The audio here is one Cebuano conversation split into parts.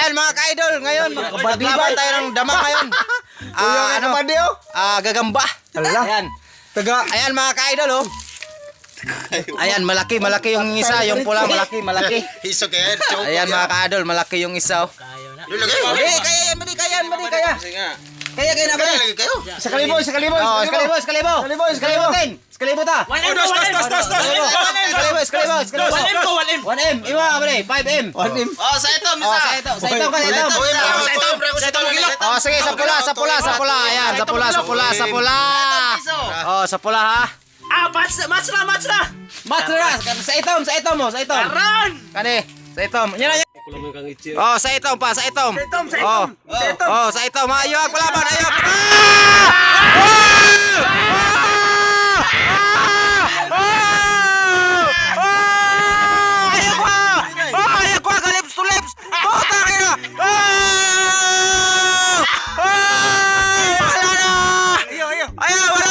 Ayan, mga ka-idol, ngayon maglaban tayo ng dama ngayon. Ah, ano? Ah, gagamba. Ayan. Taga. Ayan, mga ka-idol, oh. Ayan, malaki, malaki yung isa, yung pula, malaki, malaki. Hiso kay Ayan, mga ka-idol, malaki yung isa, oh. Mali, kaya yan, mali, kaya yan, mali, kaya. Kaya, kaya na, mali. Kayo. Sa kalibo, sa kalibo, Oh, iskalibo, iskalibo. Iskalibo, iskalibo. Iskalibo, ten. Iskalibo ta. Oh, dos, dos, dos, dos, dos. Iskalibo, iskalibo, iskalibo. 1M ko, 1M. 1M, iwa, mali, 5M. 1M. Oh, sa ito, Oh, sa ito, sa ito, sa ito. Sa ito, Oh, sige, sa pula, sa pula, sa pula. Ayan, sa pula, sa pula, sa pula. Oh, sa pula ha. Ah, match, match na, match na. Match na, sa itom mo, sa itom. Aran! Kani, sa itom. Yan na, yan. Oh, sa itom pa, sa itom. Sa itom, sa itom. Sa itom. Oh, sa itom. Ayo, palaban, ayo. Ah! Ah! Ah! Ah! Ah! Ayo ko! Ah, ayo ko, ka lips to lips. Puta kina. Ah! Ah! Wala na. Ayo, wala.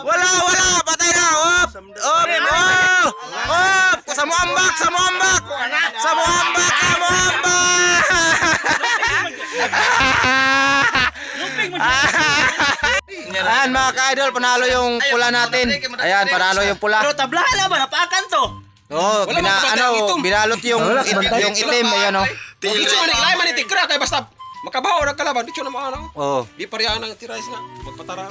Wala, wala. Patay na. Op. Op. Oh. Op. Sa muambak, sa muambak. Sa muambak, sa muambak. Ayan, mga ka-idol, panalo yung pula natin. Ayan, panalo yung pula. Pero tablahan na ba? Napaakan to. Oh, bina, ano, binalot yung itim, ayan oh. Dito man ilay man tigra kay basta makabaw ra kalaban dito na maano. Oh. Di pareha ng tirais na magpatara.